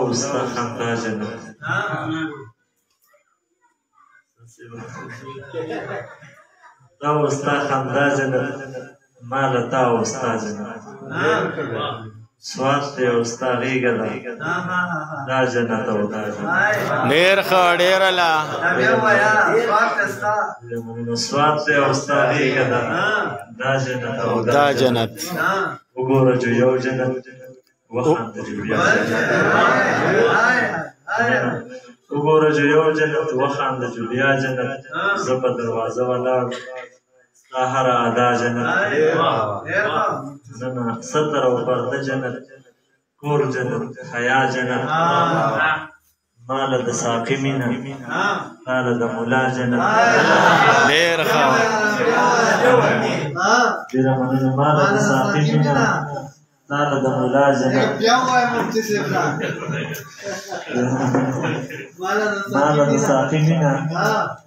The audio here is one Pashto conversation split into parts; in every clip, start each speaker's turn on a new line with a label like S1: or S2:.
S1: او ستا خندا جنت. تا او ستا خندا جنت، ماله تا او ستا جنت. سوات دی او ستا غېږه ده، دا جنت او دا جنت.
S2: ډېر ښه، ډېر اعلی.
S1: سوات دی او ستا غېږه ده، دا جنت او
S2: دا جنت.
S1: وګوره جو یو جنت، وخانده جو بیا جنت. وګوره جو یو جنت، وخانده جو بیا جنت. زه په دروازه ولاړ، ستا هره ادا جنت. نه ستر او پرده جنت، کور جنت، حیا جنت. ماله د ساقي مینه، تاله د مولا جنت.
S2: ډېر ښه،
S1: ډېره مننه. ماله د ساقي مینه، تاله د مولا جنت. ماله د ساقي مینه،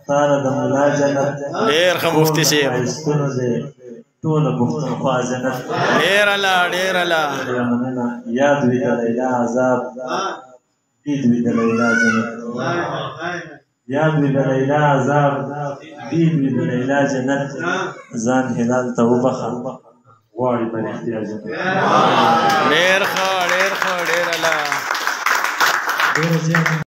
S1: تاله د مولا جنت.
S2: ډېر ښه مفتي صاحب.
S1: ښایستونو دی ټوله پښتونخوا جنت.
S2: ډېر اعلی، ډېر اعلی.
S1: ډېره مننه. یاد وي د لیلا عذاب، دید وي د لیلا جنت. یاد وي د لیلا عذاب، دید وي د لیلا جنت. ځان هلال ته وبخښه، غواړي په رښتیا جنت.
S2: ډېر ښه، ډېر ښه، ډېر اعلی.
S1: ډېره زیاته.